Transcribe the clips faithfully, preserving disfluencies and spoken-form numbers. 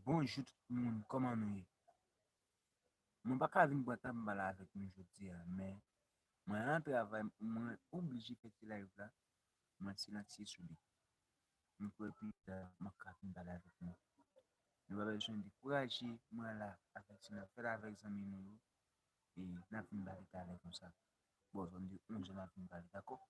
Bonjou tout moun, kòman nou ye? Mwen pa ka vin pran tan pou m pale avèk nou jodi a, men mwen nan travay, mwen oblije fè ti live la, mwen silansye sou li. M kwè pita m ap ka vin pale avèk nou. Nou pa bezwen dekouraje, mwen la avèk si n ap fè l avèk zanmi nou yo, e n ap vin pale talè konsa. Bò zòn de onz è n ap vin pale, dakò?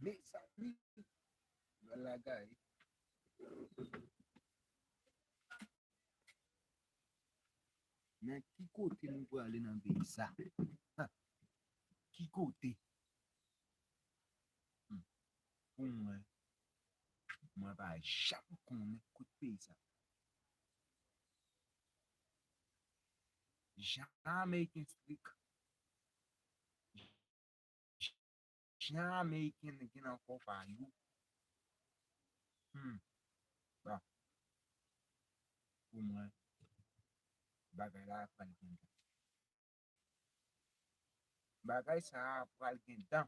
Mezanmi, bagay la gaye. Nan ki kote nou prale nan peyi sa? Ha! Ki kote? Hmm. Pou mwen, mwen pa janm konnen kot peyi sa. Jan Ameriken strik, jan Ameriken gen nan kò pa yo. Hmm. Bon. Pou mwen, bagay la pral gen tan. Bagay sa a pral gen tan.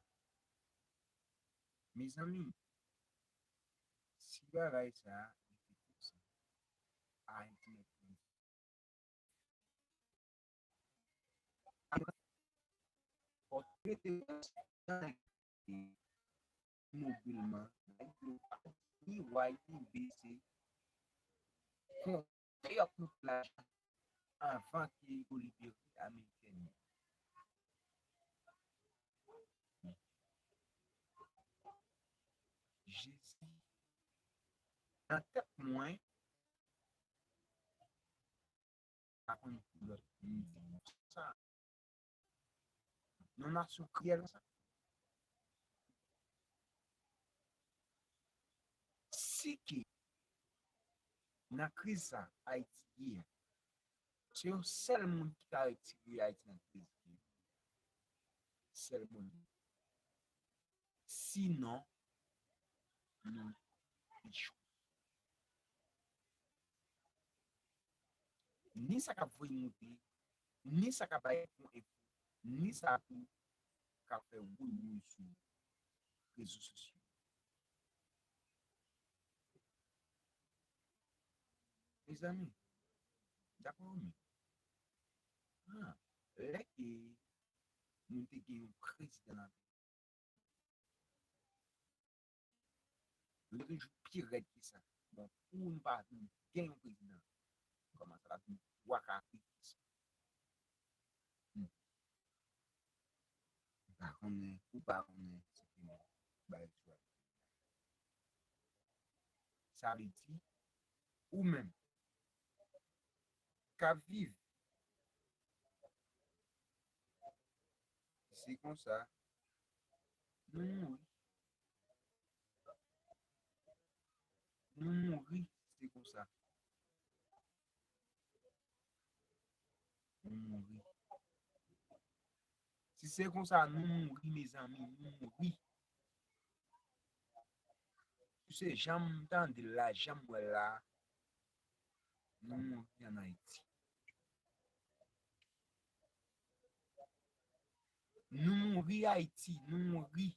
Mezanmi, si bagay sa a rete konsa, Ayiti mèt pran. Fòk rete mobilman, ni Y ni B C, konte ak nou lajan anvan ke yo libere Ameriken yo. Jezi, nan tèt mwen, pa konn ki lòt moun di sa. Yon nasyon kriyèl konsa. Si ke nan kriz sa Ayiti ye a, se yon sèl moun ki ka retire Ayiti nan kriz li ye. Sèl moun. Sinon, nou echwe. Ni sa k ap voye moute, ni sa k ap bay bon enfo, ni sa tou k ap fè wouywouyy sou rezo sosyo. Mezanmi, dakò ou menm? Ah, lè ke nou te gen yon prezidan nan peyi, nou te toujou pi rèd ke sa. Bon, pou nou pa vin gen yon prezidan, kòman sa la vin twa ka pi plis? Hmm. Ou pa konnen, ou pa konnen, se ke bay sou. Sa vle di, ou menm k ap viv, se konsa, nou mouri. Nou mouri, se konsa. Nou mouri. Si se konsa, nou mouri, mezanmi, nou mouri. Si se jan m tande l la, jan m wè l la, nou mouri ann Ayiti. Nou mouri Ayiti, nou mouri.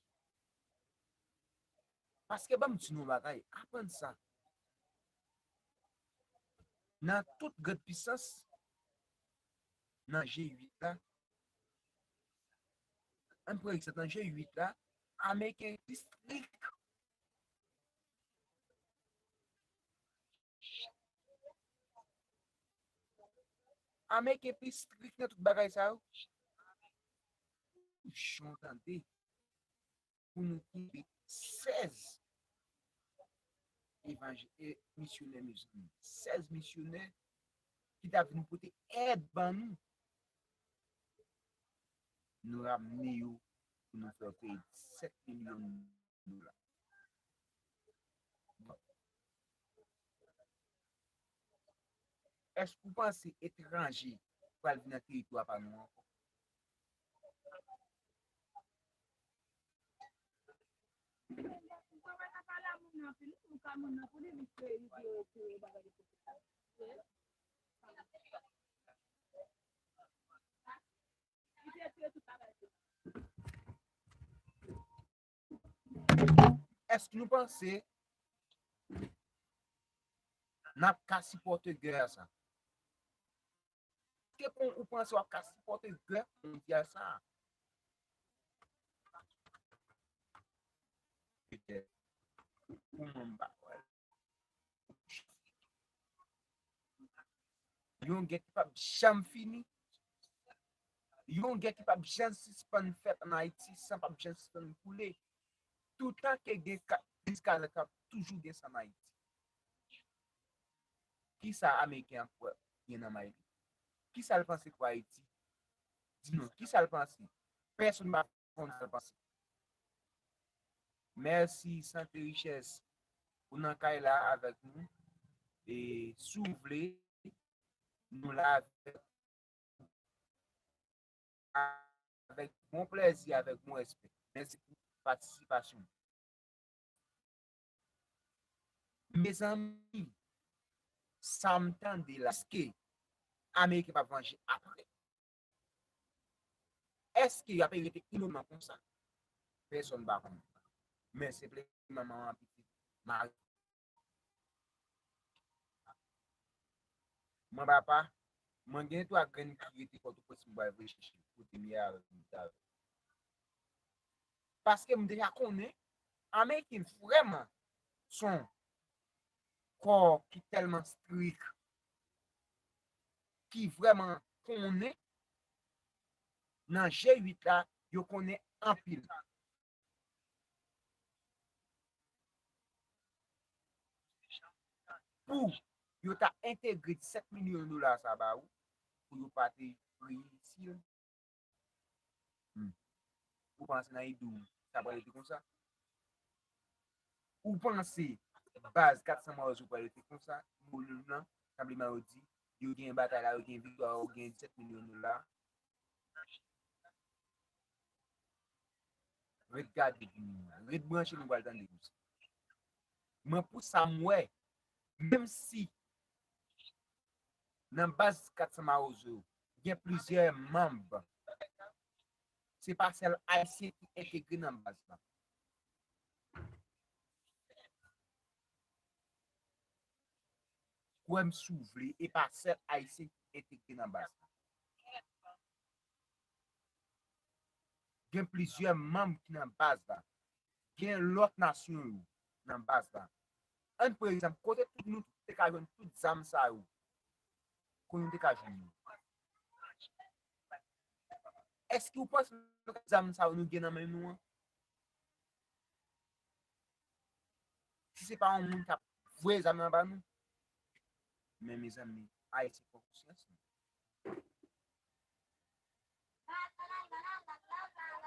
Paske ban m di nou yon bagay, aprann sa. Nan tout gran pisans, nan G uit la, ann pran egzanp, nan G uit la, Ameriken pi strik. Ameriken pi strik nan tout bagay sa yo. Jan w tande pou nou kenbe sèz evanj-, e, misyonè, mezanmi. Sèz misyonè ki t ap vin pote èd ban nou. Nou ramne yo pou nou fè yo peye disèt milyon dola. Èske w panse etranje pral vin nan teritwa pa nou ankò? Èske nou panse n ap ka sipòte gè sa? Èske ou panse w ap ka sipòte gè mondyal sa? Petèt. Pou mwen, m pa kwè. Yon gè ki p ap janm fini. Yon gè ki p ap janm sispann fèt ann Ayiti, san p ap janm sispann koule. Toutan ke gen ka- kriz Kazak, ap toujou gen sa ann Ayiti. Kisa Ameriken ap gen nan may li? Kisa l panse pou Ayiti? Di nou, kisa l panse? Pèsonn pa konn sa l panse. Mèsi, Sante Richès. Ou nan kay la avèk nou. E si w vle, nou la avèk, avèk bon plèzi, avèk bon respè. Mèsi pou patisipasyon. Mezanmi, sa m tande la, èske Ameriken p ap vanje apre? Èske y ap rete inosan konsa? Pèsonn pa konn. Men senpleman manman pitit mari. Mwen papa, mwen gen twa grenn ki rete Pòtoprens, mwen pral voye chèche kote m ye avèk moun sa yo. Paske m deja konnen Ameriken vrèman se yon kò ki tèlman strik, ki vrèman konnen nan G uit la, yo konnen anpil. Pou yo ta entegre disèt milyon dola sa ba ou, pou yo pa te kriye isit. Hmm. Ou panse nan ide w, sa pral rete konsa? Ou panse baz kat san Mawozo pral rete konsa? Bolil nan, sanbleman yo di, yo gen batay la, yo gen viktwa, yo gen disèt milyon dola. Ret gade videyo a, ret branche, nou pral tande tout sa. Mwen, pou sa m wè, menm si nan baz kat san Mawozo gen plizyè manm, se pa sèl Ayisyen ki entegre nan baz la. Kwè m si w vle, e pa sèl Ayisyen ki entegre nan baz la. Gen plizyè manm ki nan baz la. Gen lòt nasyon yo nan baz la. Ann pran egzanp, kote tout nou te ka jwenn tout zam sa yo? Kote nou te ka jwenn yo? Èske w panse nou ka zam sa yo nou gen nan men nou an? Si se pa yon moun k ap voye zam nan ba nou. Men mezanmi, Ayiti pran konsyans.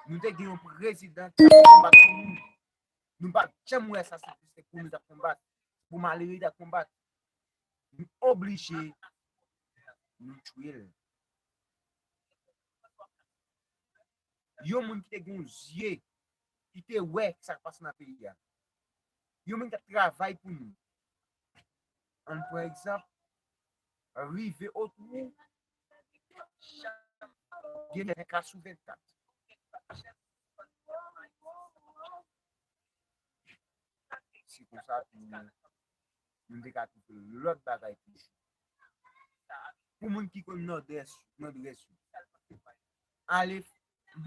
Nou te gen yon prezidan ki t ap konbat pou nou. Nou pa t janm wè sa, se pou nou t ap konbat. Pou malere t ap konbat. Nou oblije, nou touye l. Yon moun ki te gen yon zye, ki te wè sa k pase nan peyi a. Yon moun ki t ap travay pou nou. Ann pran egzanp, rive otwou, gen vennkat sou vennkat. Se konsa tou, nou te ka twouve lòt bagay toujou. Pou moun ki konn Nòdès, Nòdwès yo, ale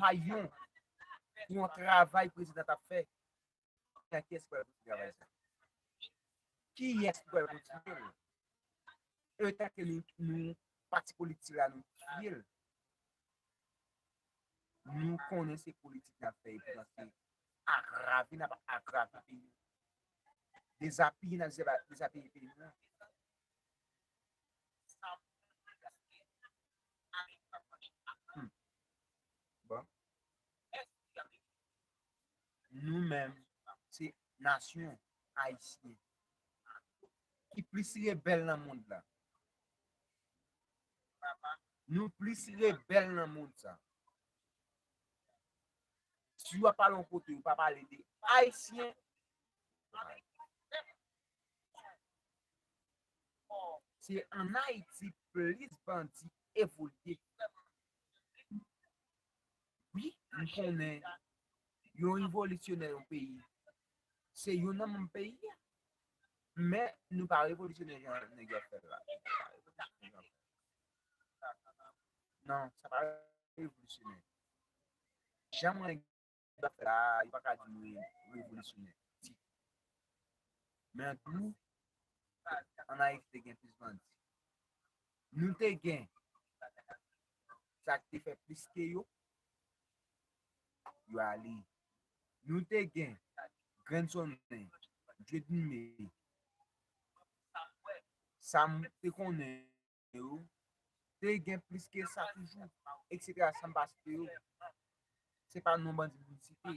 Mayon, pou yon travay prezidan t ap fè, kiyès ki pral kontinye travay sa? Kiyès ki pral kontinye l? Etan ke nou, nou, pati politik la, nou tiye l. Nou konnen se politik n ap fè, epoutan se agrave n ap agrave peyi a. Dezapiye n ap deza- dezapiye peyi a. Hmm. Bon. Nou menm, se nasyon ayisyen ki plis rebèl nan mond la. Nou plis rebèl nan mond sa. Si w ap pale yon kote, ou pa pale de Ayisyen. Se ann Ayiti plis bandi evolye. Wi, m konnen yon revolisyonè yon peyi, se youn nan manm peyi a. Men nou pa revolisyonè jan nèg yo ap fè l la. Non, sa pa revolisyonè. Jan mwen ap fè la, yo pa ka di nou revolisyonè. Men an tou, ann Ayiti te gen plis bandi. Nou te gen sa ki te fè plis ke yo, yo ale. Nou te gen Grenn Sonnen, Dieudonné, sa m te konnen yo, te gen plis ke sa toujou, etsetera, san m pa site yo. Se pa non bandi pou m site.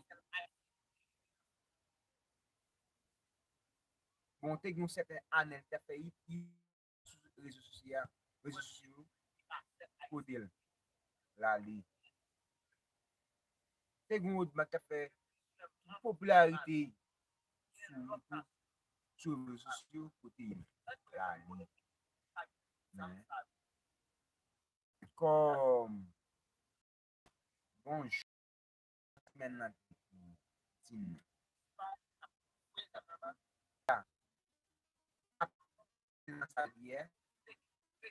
Bon, te gen yon sèten Anèl ki t ap fè hit, hit sou rezo sosyo, rezo sosyo, kote l, l ale. Te gen yon lòt bandi k ap fè popilarite sou YouTube, sou rezo sosyo, kote l ale. Men, kòm, bonjou, semèn nan te fini. Ap nan salyè,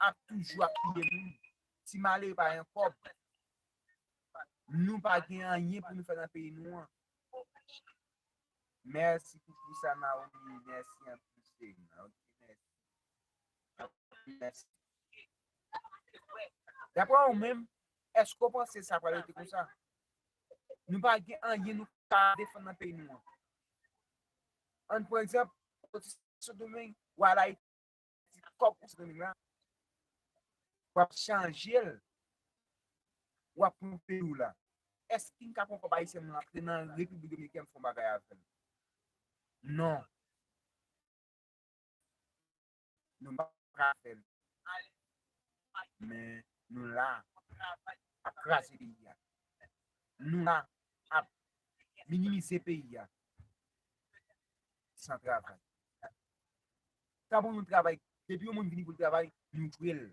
ap toujou ap touye moun. Ti malere pa gen kòb. Nou pa gen anyen pou nou fè nan peyi nou an. Mèsi pou, pou sa, Naomi. Mèsi anpil, cheri. Ok, mèsi. Mèsi. Daprè ou menm, èske w panse sa pral rete konsa? Nou pa gen anyen nou ka defann nan peyi nou an. Ann pran egzanp, soti Sendomeng, w al Ayiti, kòb ou Sendomeng la, w ap chanje l, w ap pran peyi w la. Èske n ka pran kòb ayisyen nou antre nan Repiblik Dominikèn fè yon bagay avè l? Non. Nou pa ka fè l. Men nou la ap kraze peyi a. Nou la ap minimize peyi a. San travay. Sa pou nou travay. Depi yon moun vini pou l travay, nou jwe l.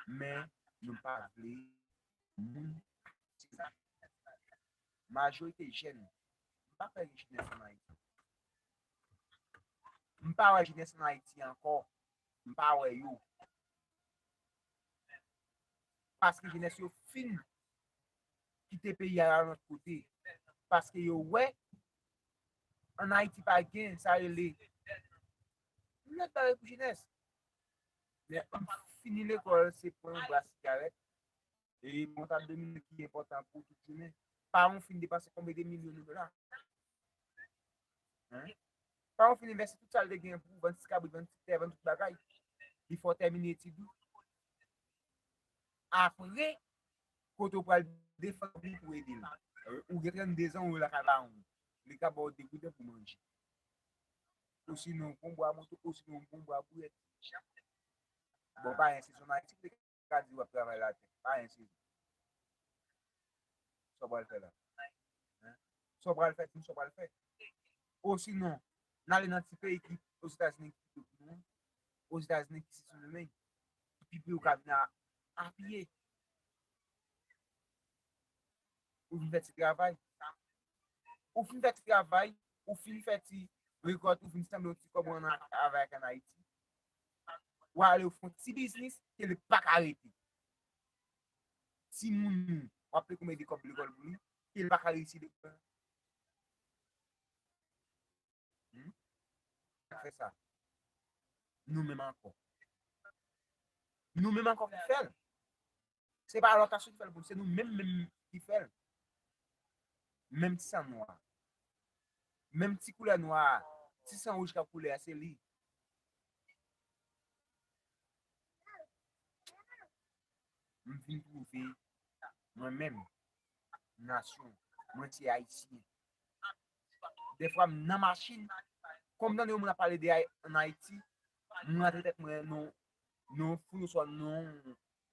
Men nou pa vle moun. Majorite jèn, m pa kwè gen jenès an Ayiti. M pa wè jenès an Ayiti ankò. M pa wè yo. Paske jenès yo fin kite peyi a al yon lòt kote. Paske yo wè an Ayiti pa gen sa rele lòt bagay pou jenès. Men m fini lekòl, se pran yon bra sigarèt, e yon tab domino ki enpòtan pou tout jounen. Paran w fin depanse konbyen de milyon de dola? Hein? Paran w fin envesti tout sa l te gen pou vann ti kabrit, vann ti tè, vann tout bagay. Li fè w tèmine etid ou. Apre, kote w pral defann li pou ede l? Ou gen trannde zan, ou lakay paran w. Li ka ba w de gouden pou manje. Osinon, yon bon bwa moto, osinon, yon bon bwa bouyèt. Bon, pa gen sezon Ayiti, ka di w ap travay latè. Pa gen sezon. Sa w pral fè la? Hein? Sa w pral fè, di m sa w pral fè. Osinon, n ale nan ti peyi ki Ozetazini ki pi pre pou nou an. Ozetazini ki se sou nou menm. Ki pi pre ou ka vin a, a pye. Ou vin fè ti travay. Ou fin fè ti travay, ou fin fè ti rekòt, ou fin sanble yon ti kòb ou ann travay ak an Ayiti. W ale ou fè yon ti biznis ke li pa ka rete. Timoun ou, w ap peye konbyen de kòb lekòl pou li, ke li pa ka reyisi lekòl. Hmm? Fè sa. Nou menm ankò. Nou menm ankò ki fè l. Se pa lòt asou ki fè l pou nou, se nou menm menm ki fè l. Menm ti san nwa. Menm ti koulè nwa a. Ti san wouj k ap koule a, se li. M vin twouve mwen menm, nasyon, mwen se Ayisyen. Dèfwa m nan machin, kòm m tande yon moun ap pale de Ay-, ann Ayiti, m rantre tèt mwen nan, nan fou oswa nan,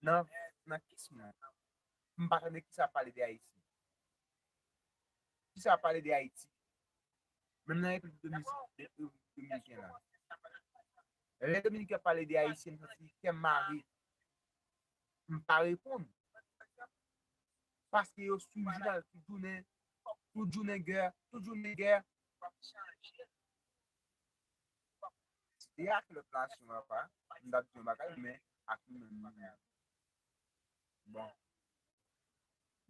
nan, nan kes mwen. M pa tande kisa ap pale de Ayiti. Kisa ap pale de Ayiti? Menm nan Repiblik Dominik-, Repiblik Dominiken la. Lè Dominiken ap pale de Ayisyen, m santi kè m mare. M pa reponn. Paske yo sou jounal tout jounen, tout jounen gè, tout jounen gè. Se ak lòt nasyon, papa, m t ap di yon bagay, men ak nou menm, nou menm. Bon.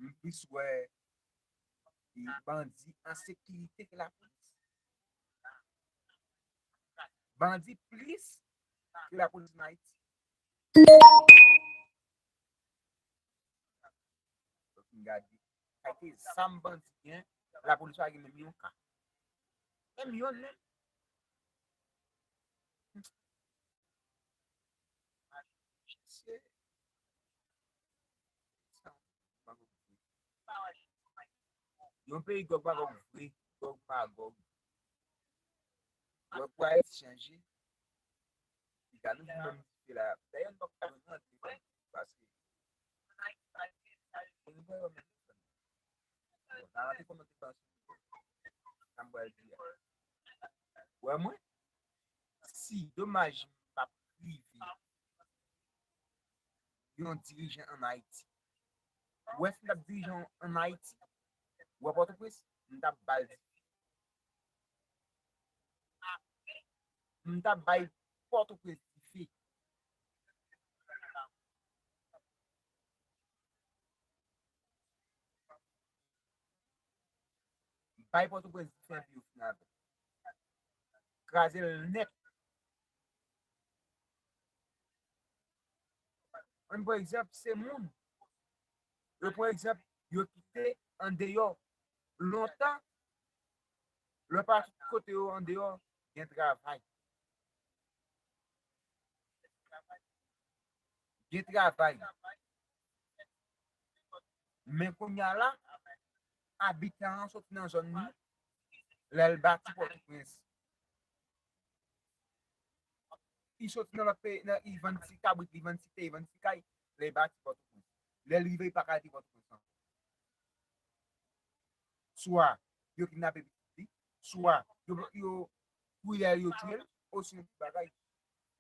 M plis wè bandi an sekirite ke lapolis. Bandi plis ke lapolis an Ayiti. Fòk n gade kalite zam bandi gen, lapolis pa gen menm yon ka. menm yonn menm. Se sa, Magòg vre. Yon peyi Gòg Magòg vre, Gòg Magòg. Wè pou Ayiti chanje. Piga nou vin menm dife la. Dayè, nou p ap ka jwenn nan dife paske. Bon, n a rete kòmante sa sou sa m pral di a. Wè mwen, si domaj m p ap rive yon dirijan ann Ayiti. Ou wè si m t ap dirijan ann Ayiti, ou wè Pòtoprens, m t ap ba l dife. M t ap bay Pòtoprens dife. Bay Pòtoprens dife epi yo fin avè l. Kraze l nèt. Ann pran egzanp, se moun. Yo pran egzanp, yo kite andeyò. Lontan, lè pa tout kote yo andeyò, gen travay. Gen travay. Men kounye a la, abitan an soti nan zòn li, lè l bati Pòtoprens. Li soti nan lòt peyi, nan, li vann ti kabrit, li vann ti tè, li vann ti kay, lè l bati Pòtoprens. Lè l rive, li pa ka rete Pòtoprens ankò. Swa yo kidnape pitit li, swa yo, yo touye l, yo touye l, osnon tout bagay.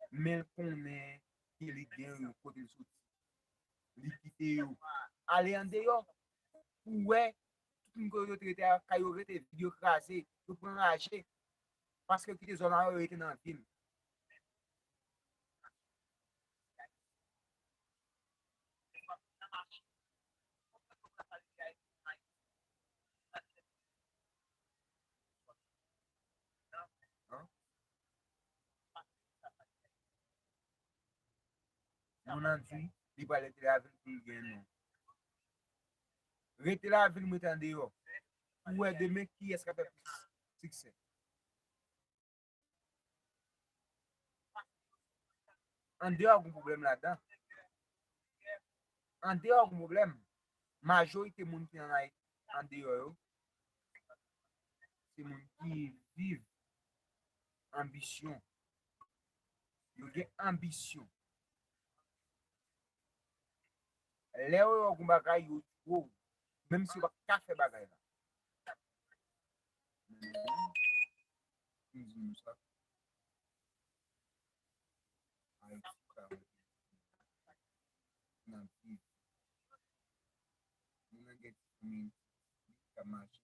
Men l konnen ke li gen yo kote l soti. Li kite yo ale andeyò. Ou wè, tout moun kote yo te rete a, kay yo rete vid, yo kraze, yo pran raje. Paske yo kite zòn nan, yo rete nan vil. Moun nan di, li pral rete lavil pou l gen non. Rete lavil, mete andeyò. Pou wè demen kiyès k ap fè plis siksè. Andeyò gon pwoblèm ladan. Andeyò gon pwoblèm. Majorite moun ki ann Ayiti andeyò yo, se moun ki viv anbisyon. Yo gen anbisyon. Lè yo wè w gon bagay, yo di w, menm si yo pa ka fè bagay la. M di nou sa. Ayiti ka nan viv. Moun nan gen ti fanmi, li ka mache.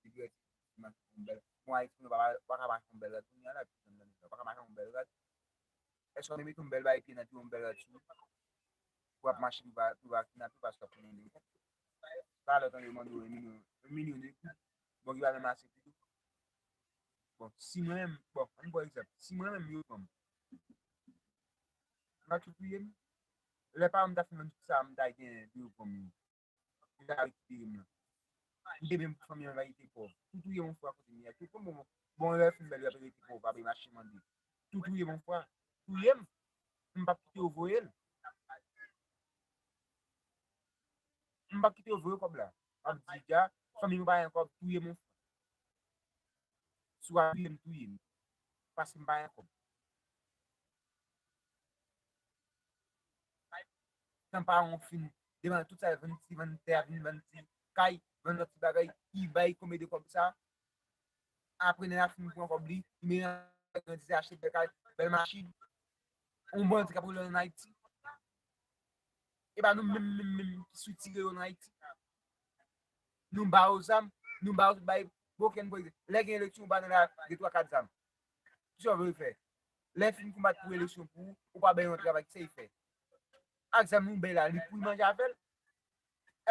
Depi wè ti mache yon bèl. Bon, Ayiti, nou pa, pa ka mache yon bèl rad. Kounye a la, pi jan nan, pa ka mache yon bèl rad. Èske w te mete yon bèl bay pye nan pye, yon bèl rad sou ou? Pou w ap mache, pou w pa, pou w pa kidnape, paske w ap pran yon demen. Talè w tande yo mande w yon milyon, yon milyon de goud. Bon, ki pa menm ase pou tou. Bon, si mwen menm, bon, ann pran egzanp, si mwen menm yo pran m, m pa tou touye m. Lè paran m ta fin vann tout sa, m ta gen pou yo pran m. Li ta rekipere m nan. M te menm fanmi an va rete pòv. Tou touye mon frè kote m ye a. Tou pran bon, bon, lè fin bèl, yo ap rete pòv, ap mache mande. Tou touye mon frè. Touye m. M p ap kite yo voye l. M p ap kite yo voye kòb la. M ap di dja, fanmi m pa gen kòb, touye mon frè. Si w ap touye m, touye m. Paske m pa gen kòb. Tan pa yon fin demann tout sa, vann ti, vann tè, vin vann ti kay, vann lòt ti bagay, li bay konbyen de kòb sa. Apre, nèg la fin pran kòb li, li mete nan grandise, achte bèl kay, bèl machin. Yon bandi k ap rele ann Ayiti. E pa nou menm, menm, menm ki sitire yo ann Ayiti. Nou ba yo zam, nou ba yo tout bagay. Bon, okenn pwoblèm. Lè gen eleksyon, ou ba nèg la de twa kat zam. Kisa w vle l fè? Lè l fin konbat pou eleksyon pou ou, ou pa bay yon travay, kisa l fè? Ak zam nou bay la, li pou l manje avè l?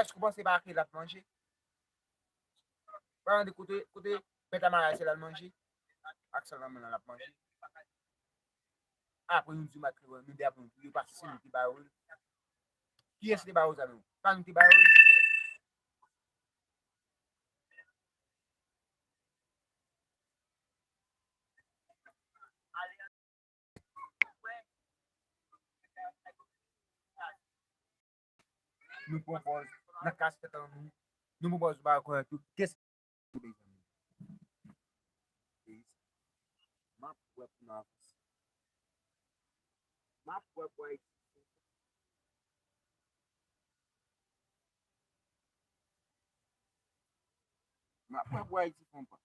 Èske w panse pa ak li l ap manje? Pa tande kote, kote bèt la mare a, se la l manje. Ak sa l nan men l la, l ap manje. Apre nou di maten, nou di apre nou touye, paske se nou ki ba yo l. Kiyès te ba yo zam yo? Pa nou te ba yo l. Nou pran pòz nan kachèt an nou. Nou pran pòz nou pa rekonèt yo. Kès Mezanmi. Peyi sa. M ap wè pou nou avanse. M ap wè pou Ayiti. M ap wè pou Ayiti fè yon pa.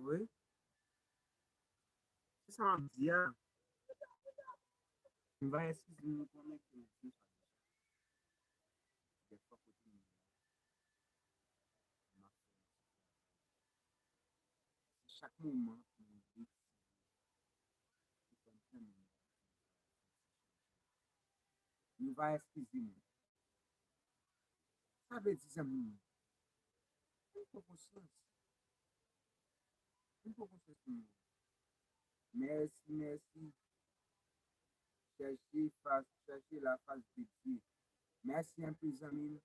Wi. Se sa m ap di a. M va eskize m konnen ke m di sa deja. Dèfwa kote m ye a, m ap fè yon ti travay. Se chak moman pou nou retire, pou fè m konnen nou va eskize mwen. Sa vle di, zanmi m, vin pran konsyans. Vin pran konsyans pou mwen. Mèsi, mèsi. Chèche fas, chèche la fas de Dye. Mèsi anpil, zanmi m.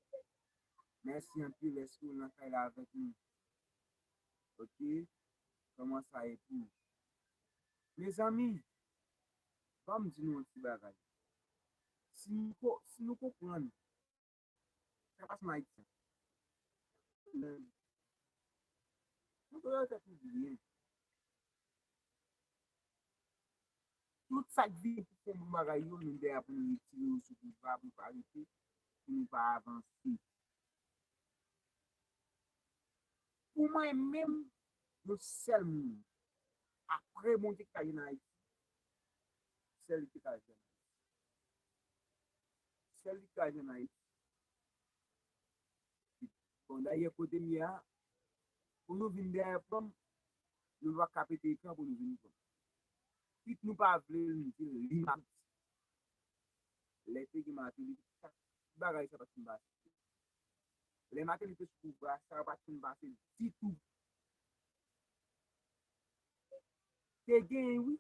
Mèsi anpil, èske w nan kay la avèk nou? Ok? Kòman sa ye pou ou? Mezanmi, ban m di nou yon ti bagay. Si nou ko-, si nou konprann sa k ap pase ann Ayiti an, nou dwe fè pou byen. Tout sa k vini pou fè bon bagay yo, nou dèyè pou nou retire yo sou pouvwa, pou nou pa rete, pou nou pa avanse. Pou mwen menm, yon sèl moun, apre Bondye ki ka jwenn Ayiti, sèl li ki ka jwenn Ayiti. Sèl li ki ka jwenn Ayiti. Bon, dayè, kote m ye a, pou nou vin dèyè pran m, nou pa ka pete ekran pou nou vin pran m. Kit nou pa vle l, nou di l, li m ap di. Lè te gen Martelly, sa, bagay sa pa t fin pase. Lè Martelly te sou pouvwa, sa pa t fin pase ditou. Te genyen, wi.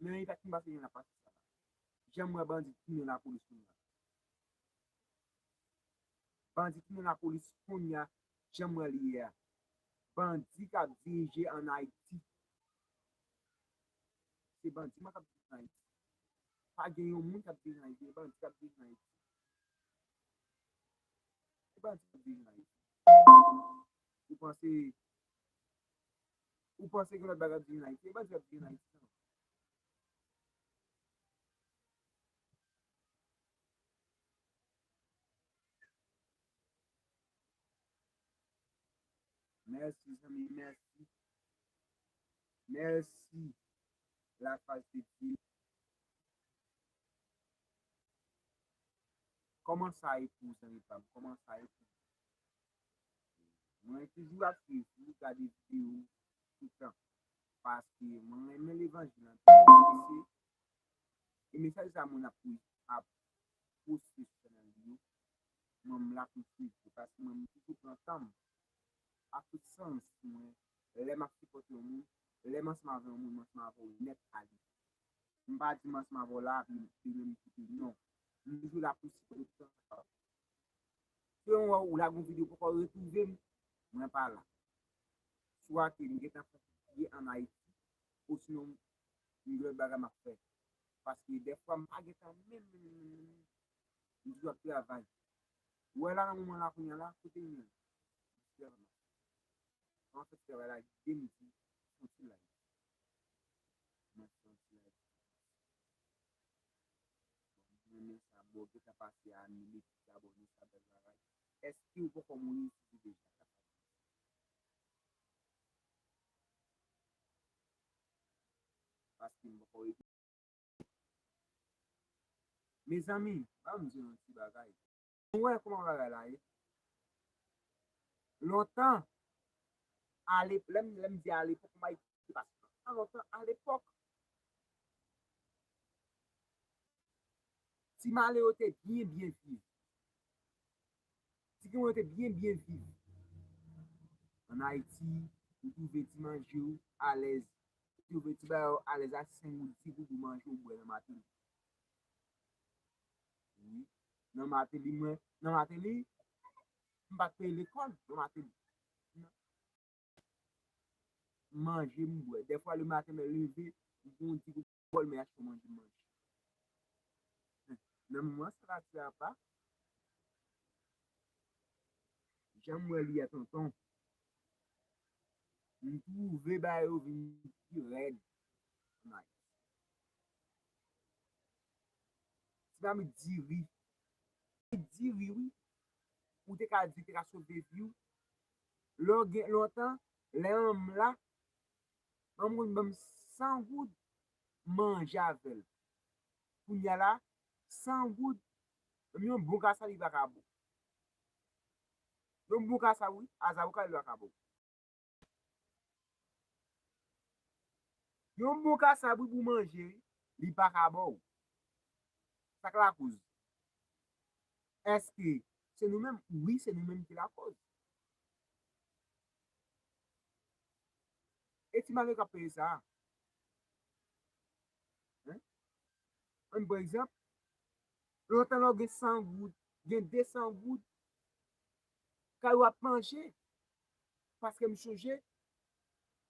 Men anyen pa t fin pase, gen la pase sa la. Jan m wè bandi tounen lapolis kounye a. Bandi tounen lapolis kounye a, jan m wè l ye a. Bandi k ap dirije ann Ayiti. Se bandi mwen k ap dirije ann Ayiti. Pa gen yon moun k ap dirije ann Ayiti, se bandi k ap dirije ann Ayiti. Se bandi k ap dirije ann Ayiti. Ou panse, ou panse gen lòt bagay k ap dirije ann Ayiti? Se bandi k ap dirije ann Ayiti. Mèsi, zanmi, mèsi. Mèsi, Laface de Dieu. Kòman sa ye pou ou, zanmi pa m? Kòman sa ye pou ou? Mwen toujou ap swiv ou, gade videyo ou toutan. Paske mwen renmen levanjil anpil. E se, e mesaj sa moun ap, ap poste sou chanèl li yo, mwen m la pou swiv yo. Paske mwen m toujou pran tan m a tout sans mwen. Lè m ap sipòte yon moun, lè m ansanm avè yon moun, m ansanm avè w nèt ale. M pa di m ansanm avè w la, epi, epi menm kite. Non. M toujou la pou sipòte tout sa. Si yon wè ou lage yon videyo poko retwouve m, mwen pa la. Swa ke m gentan fè ye ann Ayiti, osinon m gen lòt bagay m ap fè. Paske dèfwa m pa gentan menm, menm, menm, menm, menm. M toujou ap travay. Ou wè la nan moman la kounye a la, kote m ye? An fèt, travay la gen m di fon ti live. Mwen fè yon ti live. Bon, mwen renmen sa, bon, gentan pase a mil e plis abòne, sa bèl bagay. Èske ou poko mouri sou deja? Paske m poko rete. Mezanmi, ban m di yon ti bagay. Nou wè kòman bagay la ye. Lontan, ale, lè m, lè m di alepòk, m pa di lontan, lontan, alepòk, ti malere yo te byen, byen viv. Ti granmoun yo te byen, byen viv. Ann Ayiti, ou twouve ti manje w alèz. Ou twouve ti bagay w alèz a senk goud, dis goud ou manje, ou bwè nan Mateli. Wi. Nan Mateli, mwen, nan Mateli, m pa t peye lekòl, nan Mateli. Manje, m bwè. Dèfwa, lematen, mwen leve, m pran yon ti kout bòl, mwen achte manje, m manje. Nan moman sa, la ti apa, jan m wè li a, tonton, m twouve bagay yo vin pi rèd. Nice. Ti mamit diri. Diri, wi. Ou te ka di, te ka sove vi w. Lè w gen lontan, lè manman m la, manman m konn ban m san goud, manje avè l. Kounye a la, san goud, menm yon bon kasab li pa ka ba w. Yon bon kasab, wi, a zaboka li pa ka ba w. Yon bon kasab, wi, pou manje, wi, li pa ka ba w. Sa k lakoz? Èske se nou menm? Wi, se nou menm ki lakoz. E ti malere k ap peye sa a. Hein? Ann pran egzanp, lontan lè w gen san goud, gen de san goud, kay w ap manje. Paske m sonje,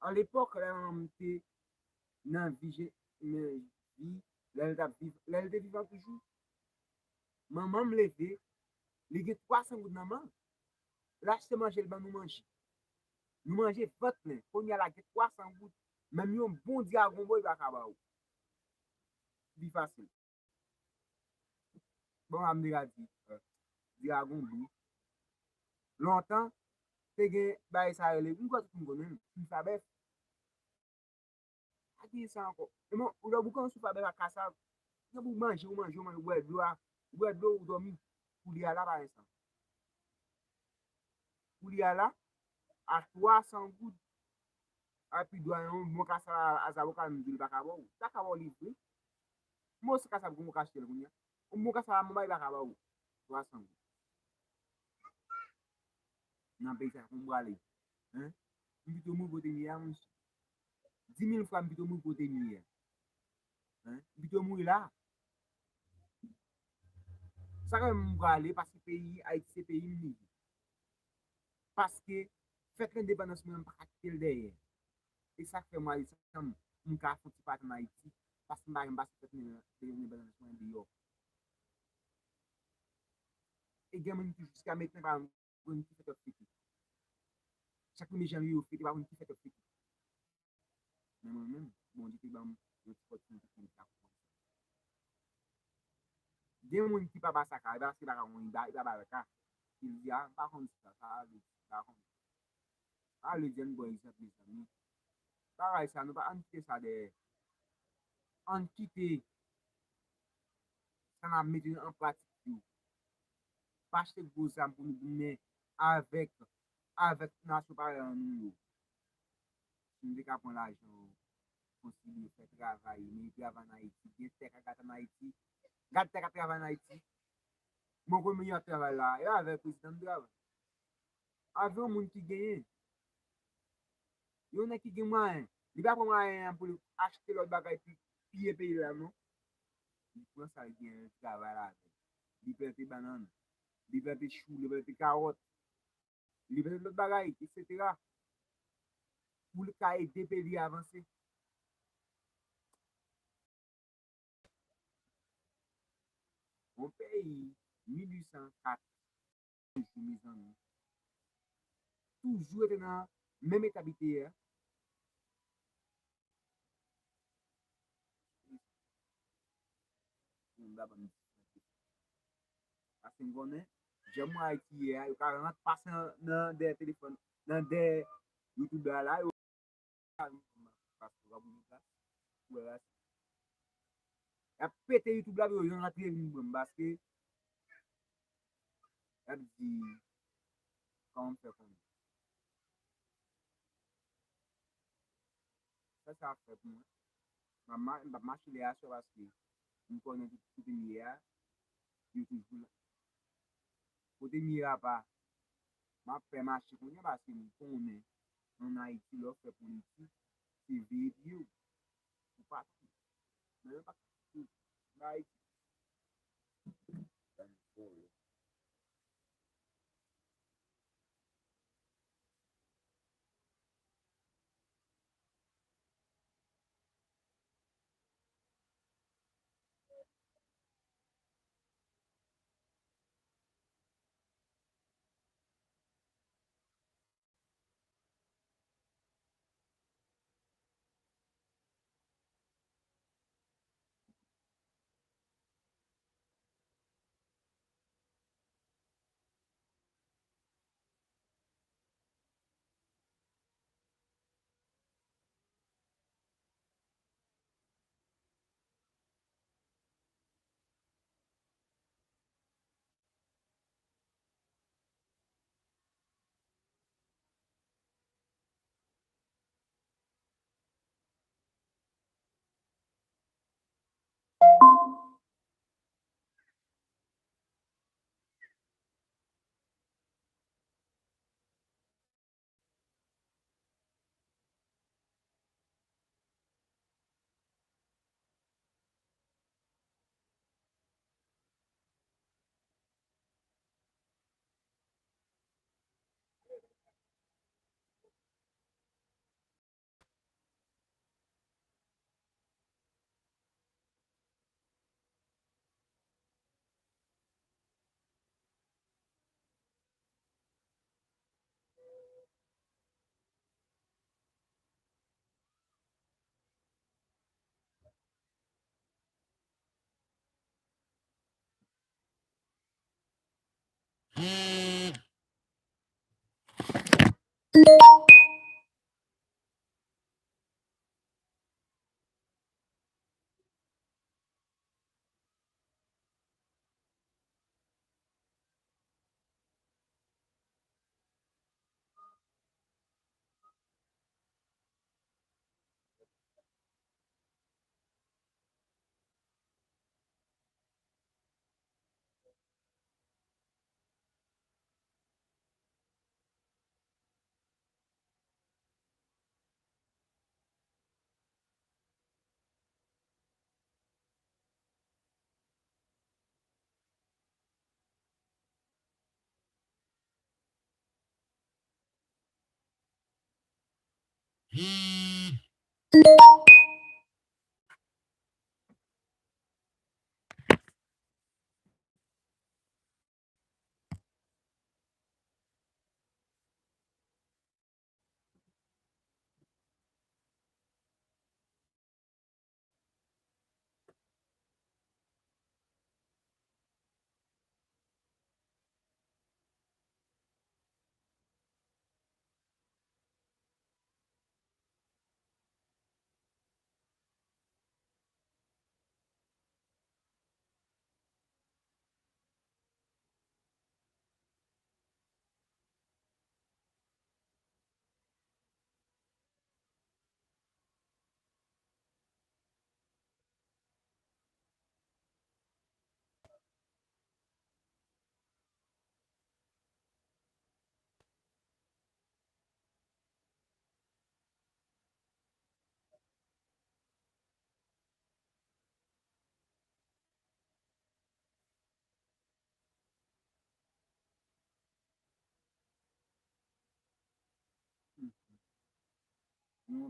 alepòk, lè manman m te nan vi, je- men vi, lè l t ap viv, lè l te vivan toujou, manman m leve, li gen twa san goud nan men l. L achte manje, l ban nou manje. Nou manje vant plen. Kounye a la gen twa san goud. Menm yon bon Dragon Ball pa ka ba ou. Li fasil. Bon, a m te ka di, euh, Dragon Ball. Lontan, te gen bagay sa rele, m kwè tout moun konnen l, Soufabèf. Pa gen sa ankò. E bon, ou lè ou pran Soufabèf ak kasab, gen pou manje, ou manje, ou manje, ou bwè dlo a, ou bwè dlo, ou dòmi. Koulye a la, pa gen sa. Koulye a la, a twa san goud, a pi dwa yon bon kasab a, a zaboka, m di l pa ka ba w. Li pa ka ba w li vre. Mwen se kasab, kòman w ka achte l kounye a? Yon bon kasab a manman li pa ka ba w twa san goud. Nan peyi sa, kòman w prale? Hein? M pito mouri kote m ye a, monchè. Di mil fwa m pito mouri kote m ye a. Hein? M pito mouri la. Sa k fè m prale, paske peyi Ayiti se peyi m li ye. Paske fèt lendepandans mwen, m pa ka kite l dèyè. E sa k fè mwen ale sanm, m ka fè yon ti pati ann Ayiti, paske m pa janm pase fèt lendepandans mwen deyò. E gen moun ki jiska mentnan pa konn ki fèt yo ap fete. Chak premye janvye yo fete, pa konn ki fèt yo ap fete. Men mwen menm, Bondye te ban m yon ti pòtinite pou m ta konn sa. Gen moun ki pa ba sa ka, e pa paske li pa ka konn, li pa, li pa ba ka. Li di, a, m pa konn sa, sa vle di, m pa konn. Sa vle di, ann pran egzanp, mezanmi. Bagay sa, nou pa, ann kite sa dèyè. Ann kite sa n ap mete an pratik yo. Pa achte gwo zam pou nou goumen avèk, avèk nasyon parèy an nou yo. Si nou te ka pran lajan yo, kontribye, fè travay, mete travay ann Ayiti, gen tè k ap gate ann Ayiti, gad tè k ap travay ann Ayiti. Mwen konn moun y ap travay la, e avèk prezidan m travay. Avè yon moun ki genyen. Yon nèg ki gen mwayen. Li pa pran mwayen an pou li achte lòt bagay pou piye peyi l la, non. Li pran sa l genyen, li travay avè l. Li plante bannann. Li plante chou, li plante kawòt. Li plante lòt bagay, etsetera. Pou li ka ede peyi li avanse. Yon peyi, mil uit san kat, toujou, mezanmi. Toujou rete nan menm eta li te ye a. Moun la ban m. Paske m konnen, jan mwen Ayiti ye a, yo ka rant pase nan, nan dèyè telefòn, nan dèyè YouTube la, la, yo Y ap pete YouTube la pou yo rantre vin pran m, paske y ap di, kòman m fè konnen. Sa, sa ap fè pou mwen. M ap ma-, m ap mache lè aswè paske m konnen tout kote m ye a, yo toujou la. Kote m ye a pa, m ap fè mache kounye a paske m konnen ann Ayiti lè w fè politik, se veye pye w. Ou pa tou. Men yo pa tou. Ann Ayiti. Yon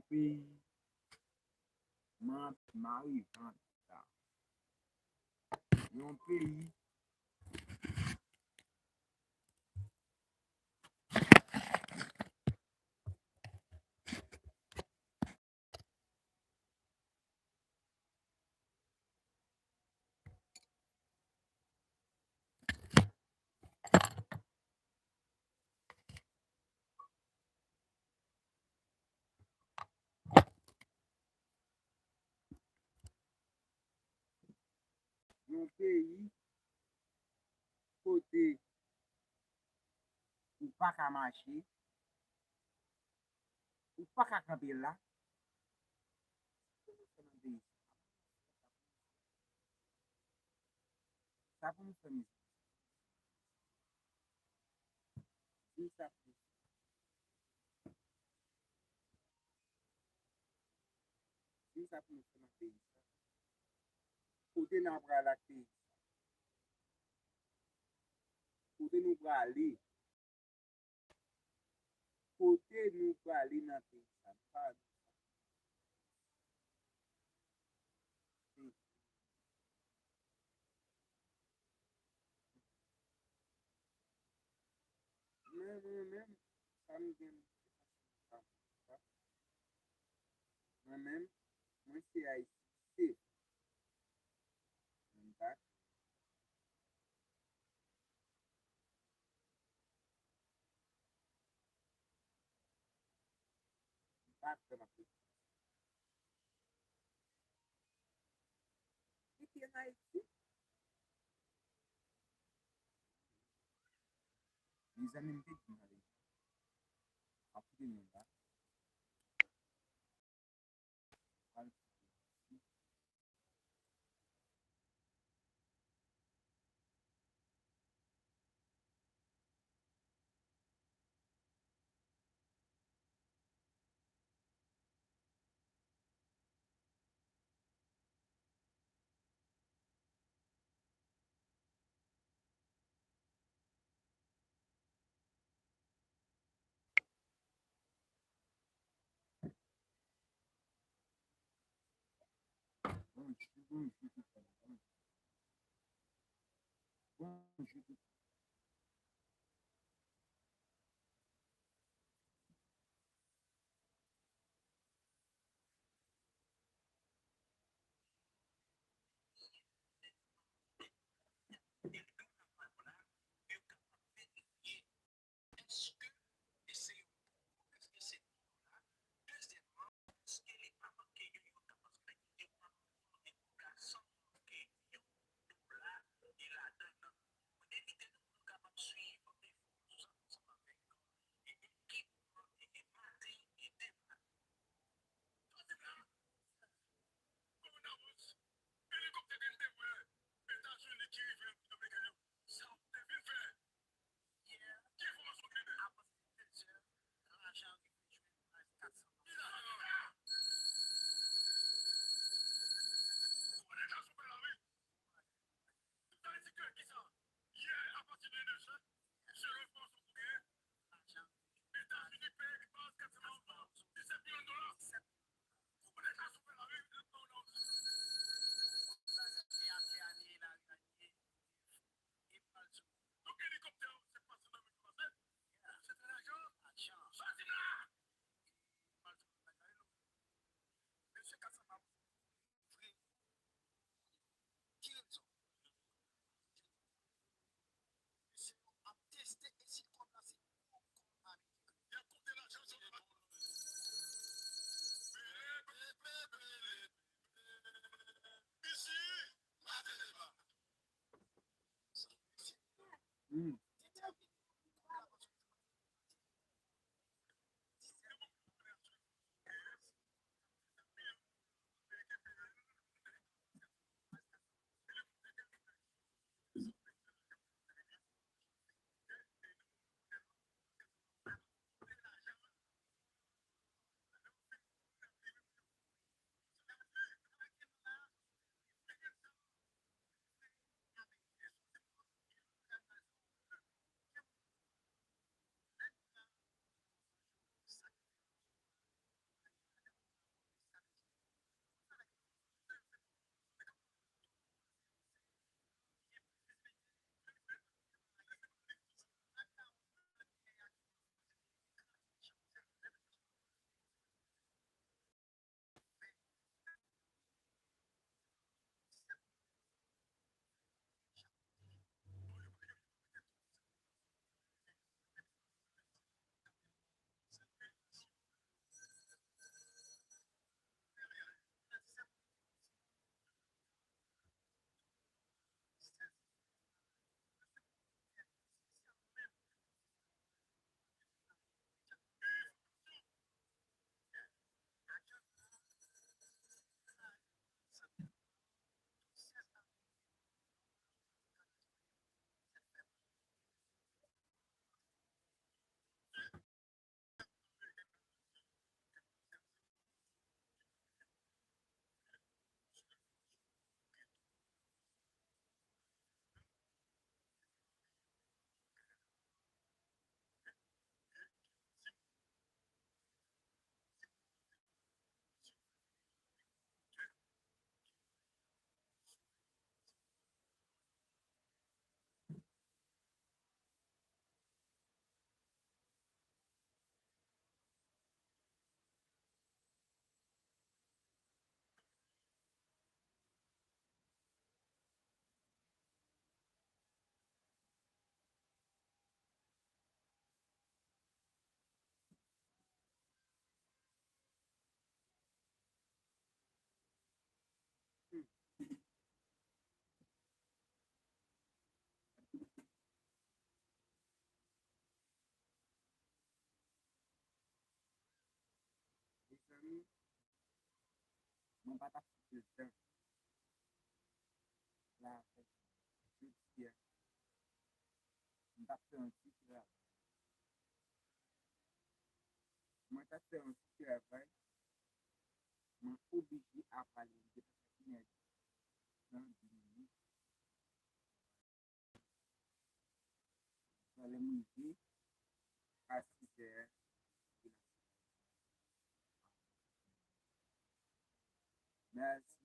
peyi, ma-, Marivanta. Yon peyi. Yon peyi kote ou pa ka mache, ou pa ka kanpe la. Sa pou nou fè, mezanmi? Di m sa pou nou fè. Di m sa pou nou fè nan peyi sa. Kote n a pral ak peyi sa? Kote nou prale? Kote nou prale nan peyi sa? Nou pa, men mwen menm, sa m gen, mwen menm, mwen se Ayisyen. Mwen pa, mwen pa kwè m ap rete. Rete an Ayiti. Mezanmi, m te di nou ale. M ap kite nou la. menm, mwen pa t ap kite l tan la avèk jodi a. M t ap fè yon ti travay. Mwen t ap fè yon ti travay. Mwen oblije avale l. Depi sa fini a nan bini. Lè m rive a sizè, mèsi.